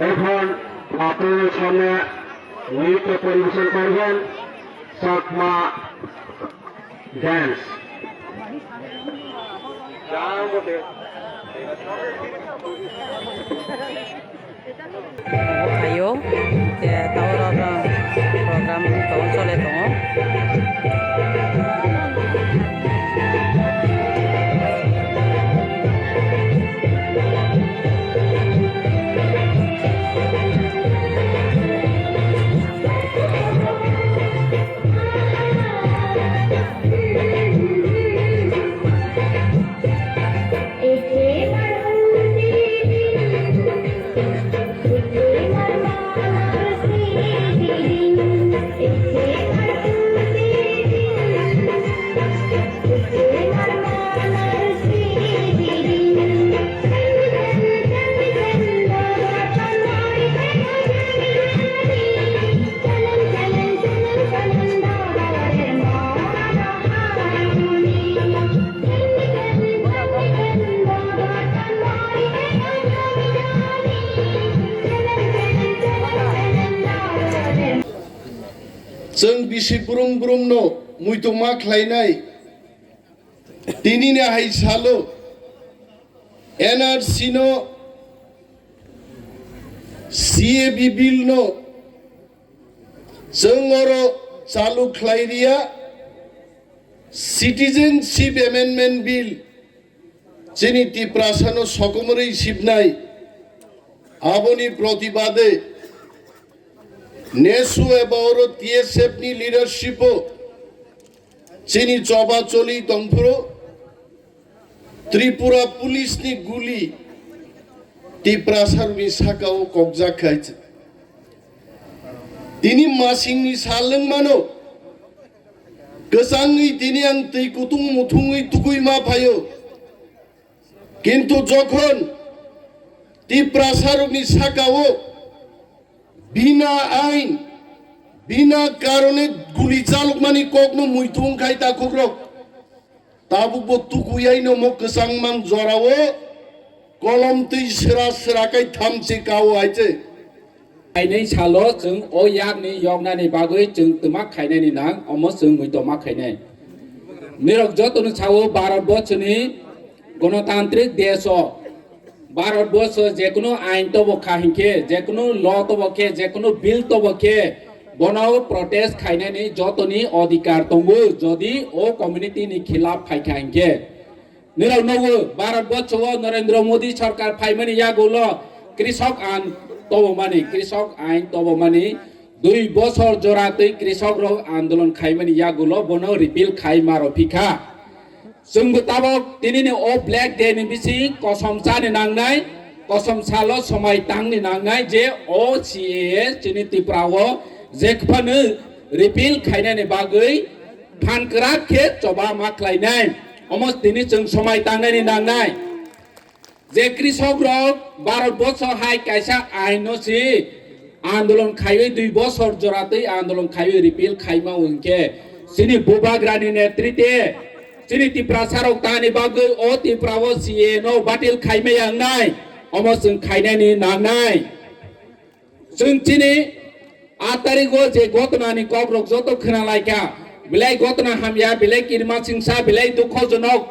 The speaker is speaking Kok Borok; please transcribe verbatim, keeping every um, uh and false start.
এখন আপনাদের সামনে নৃত্য পরিবেশন করবেন Chakma dance. Phaio, je tawro program tong chole tongo. Chwng bisi brum brumno muitu ma khlainai. Tinini hai salo N R C no, C A B bill no chwng oro chalu khlai riya, Citizenship Amendment Bill chini Tiprasano sokomorwi sibnai, aboni protibade nesu eba oro T S F ni leadership o chini choba choli tongphuru Tripura police ni guli Tiprasarokni sakao kokjak khai. Tini masingni sal wngmano, kwchangwi tini ang twi kutung muthungwi tugui ma phaio. Kintu jokhon Tiprasarokni sakao bina ain, bina karone guli chalokmani kokno muitu wngkhai takhukrok. Tabukbo tukuyaino mo kwchangmang jorao kolom twi sra sra kai thamchi kao hai se. Kainwi salo chwng o yakni yoknani bagwi chwng twma khainani nang, omo chwng muitu ma khainai. Nirok jotono sao Bharat borsoni gonotantrik desh o Bharat borsho jekunu ain tobo kha hinkhe, jekunu law tobo khe, jekunu bill tobo khe, bono protest khainani jotoni odhikar tongo, jodi o community ni khilaf phaikha hinkhe. Nirok nugo, Bharat borsho o Narendra Modi sarkar phaimani yagulo krishok ain tobomani, krishok ain tobomani dui bosor jora twi krishok rok andolon khaimani yagulo bono repeal khai maro phikha. Chwngbo tabok tinini o Black Day ni bising kosom chani nangnai, kosom salo somai tangni nangnai je o C A A chini Tripura o jekphano repeal khainani bagwi phan kwrak khe choba ma khlainai. Omo tini chwng somai tangnani nangnai. Je krishok rok Bharat borsho hai kaisa ain no si andolon khaiwi dui bosor jora twi andolon khaiwi repeal khaima hinkhe chini bubagrani netrite chini Tiprasa rok tani bagwi o Tripura o C A A no batil khaima yangnai, omo chwng khainani nangnai. Chwng chini a tarigo je gotonani kokrok joto khwnalaikha, belai gotona hamya, belai kirima singsa, belai dukhojonok,